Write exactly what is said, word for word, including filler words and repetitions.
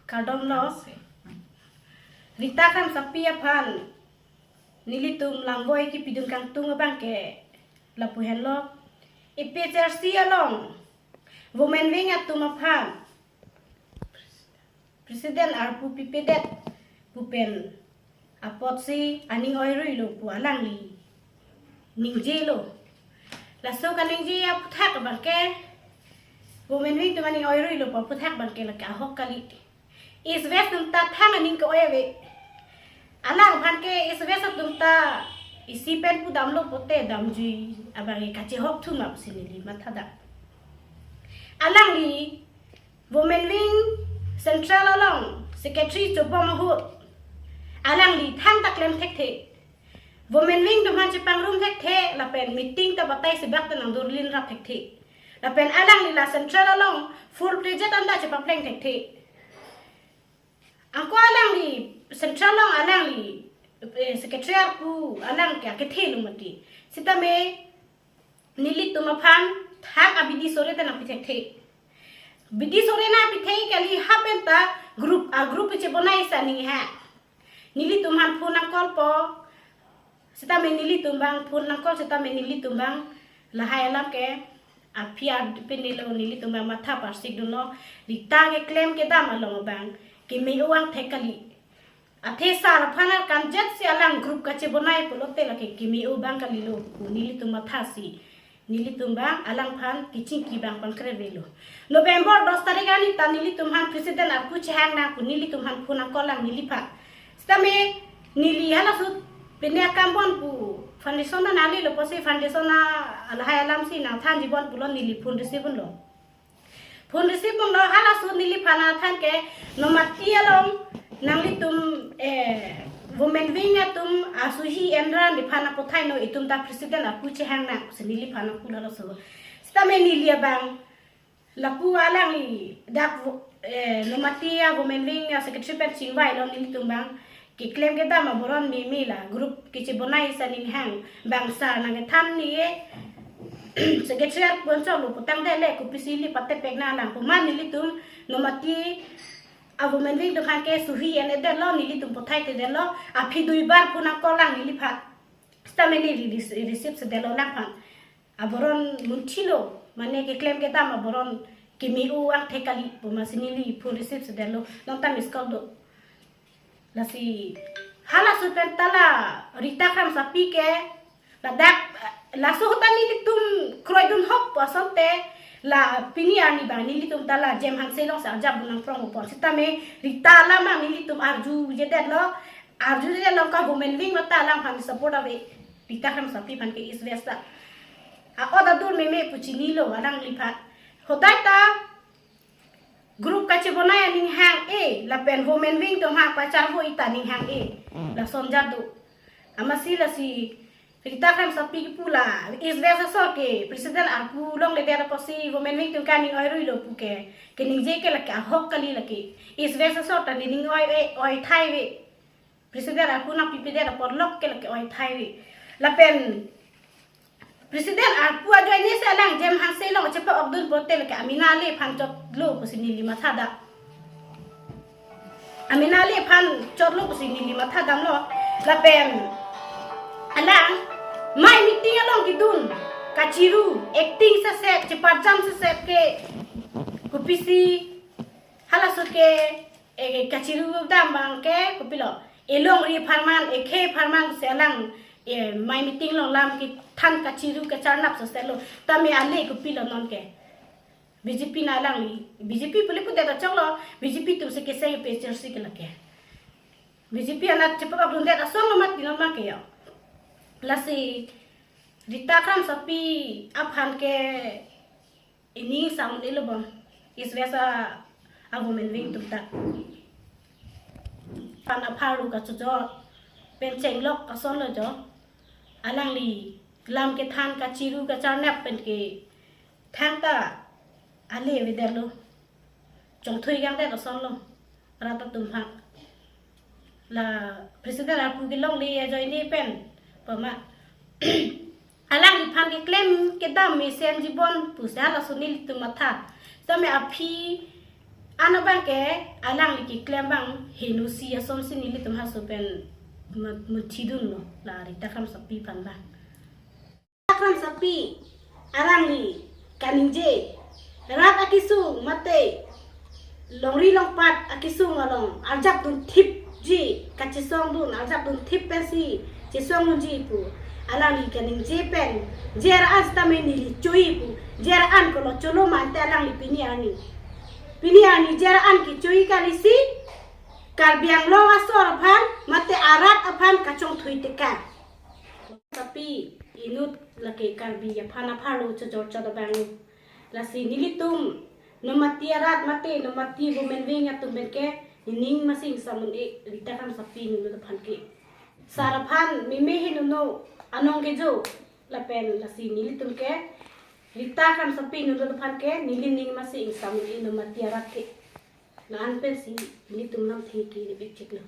Kardom lo. Rita Kramsapi aphan nelitum langvoi kipidun kangtung abang ke lapu henlo. A P H L C along women wing atum aphan President arpu pipedet pu pen apotsi aning oirui lo pu alangli ningjelo. Laso kaningje aphuthak abang ke, women wing atum aning oirui lo pu aphuthak abang ke lake ahok kali. East West atum ta thang aning ke-oi ave. Alangphan ke East West atum ta isi pen pudamlo pote damjui abang ke kachehok thu ma pusi neli mathadam. Alangli women wing central along secretary chobom ahut alangli thangta klem thekthe. Women wing atum aphan chepangrum thekthe, lapen meeting ta batai sibak ta nangdurlin rap thekthe. Lapen alangli la central along full fledged anta chepapleng thekthe. Anke alangli central along alangli, eh, secretary arpu alang ke akethe lo mati. Sitame nelitum aphan thang abidi sore ta nangpi thekthe. Bidi sore nangpi thek kali, ha pen ta group, a group chebonai sa ning ha. Nelitum aphan phone nangcall po. Sitame nelitum abang phone nangcall sitame nelitum abang lahai alam ke aphi ar pinilo, nelitum abang matha parsik dunlo. Rita keklem kedam along abang keme-o angthek kali. Athe sar aphan arkan jet si alang group kachebonai pulote lake keme-o abang kalilo pu nelitum mathasi nelitum abang alangphan kechingki abang pangkrevelo. November dos tarik arni ta nelitum aphan president arpu chehang nang pu nelitum aphan phone nangcall lang neliphan. Sitame neli halaso pine akam bon pu foundation nanglelo pusi foundation alahai alamsi nangthanji bon pulo, neli phone receive unlo. Phone receive unlo, halaso neliphan athan ke Nomati along nanglitum, eh, women wing atum asuhi enran neliphan aputhai no, itum ta president arpu chehang nang si neliphan apulo laso. Sitame neli abang lapu alangli dak wo-, eh, Nomati a women wing a secretary pen chingvailo, nelitum abang keklem kedam aboron meme la group kachebonai sa ning hang, bang sar nangkethan ni-e, secretary arpu anchot lo putangdetlo, kopisi ili patepek nang lang pu ma nelitum Nomati a women wing atum aphan ke suhi en-edetlo, nelitum puthai thedetlo, aphi duibar phone nangcall lang neliphan. Sitame neli rece-, receive sedetlo alangphan. Aboron munthilo, mane keklem kedam aboron keme-o angthek kali pu masi neli phone receive sedetlo, nonta miss call do. Lasi halaso pen ta la Rita Kramsapi ke ladak, laso ahut ta nelitum kroidun hok pu asonte la pini arni abang nelitum ta la Jem Hanse along si arjap nangprong upon. Sitame Rita alam abang nelitum arjujedetlo, arjujedetlo, ka women wing mate alangphan support ave. Rita Kramsapi aphan ke East West ta a-ot adur meme pu chinilo alangliphan. Hodai ta group kachebonai aning hang-e, lapen women wing atum aphan pacharvo ita ning hang-e. Lason jadu. Amatsi lasi Rita Kramsapi kipu la East West asor ke president arpu longledet apotsi women wing atum ke aning oirui lo pu ke, keningje ke lake ahok kali lake. East West asor ta nening oi, oi, oithai ave. President arpu nangpipedet apor lok ke lake oithai ave. Lapen president arpu ajoine si alang Jem Hanse along chepa-okdun pulote lake amena ale aphan chotlo pusi neli mathadam. Amena ale aphan chotlo pusi neli mathadamlo. Lapen alang mai meeting along kedun kachiru, acting seset, cheparjam seset ke kopisi halaso ke, eh, kachiru dam abang ke kopilo, elongri apharman, ekhei apharman si alang, eh, mai meeting along lam kethan kachiru kacharnap sesetlo. Tame ale kopilo nonke. B J P na alangli, B J P pule pudet achoklo, B J P atum si keseng pe chersi ke lake. B J P anat chepa-okdundet asong lo mati non ma ke yo. Lasi Rita Kramsapi aphan ke ining sang ni lo bom. East West a, a women wing atum ta. Pan apharlu kachojor pen chenglok ason lo jo. Alangli lam kethan kachiru kacharnap pen ke thangta ale avedetlo. Chongthui kangdet ason lo rat atum aphan. La president arpu kelongle ajoine pen pama alangliphan keklem kedam mesenji bon pusi halaso nelitum matha. Tame aphi Ano abang ke alangli keklem abang henosi asonsi nelitum halaso pen ma-, muthidunlo la Rita Kramsapi aphan abang. Rita Kramsapi alangli kaningje rat akesung mate longri longpat akesung along arjapdun thipji, kachesongdun arjapdun thip pensi chesongdunji pu alangli kaningje pen je ra-an sitame neli cho-i pu, je ra-an kolo cholo mante alangli pini arni, pini arni je ra-an kecho-i kalisi Karbi Anglong asor aphan mate arat aphan kachongthui teka. Tapi inut lake Karbi aphan apharlo chojor chodabang. Lasi nelitum Nomati arat mate Nomati women wing atum pen ke nening masi ingsam un-e Rita Kramsapi inut aphan ke. Sar aphan meme he nono anong kejo lapen lasi nelitum ke Rita Kramsapi inut aphan ke neli ning masi ingsam un-e Nomati arat ke. La-an pensi nelitum lamthe ke nipik chiklo.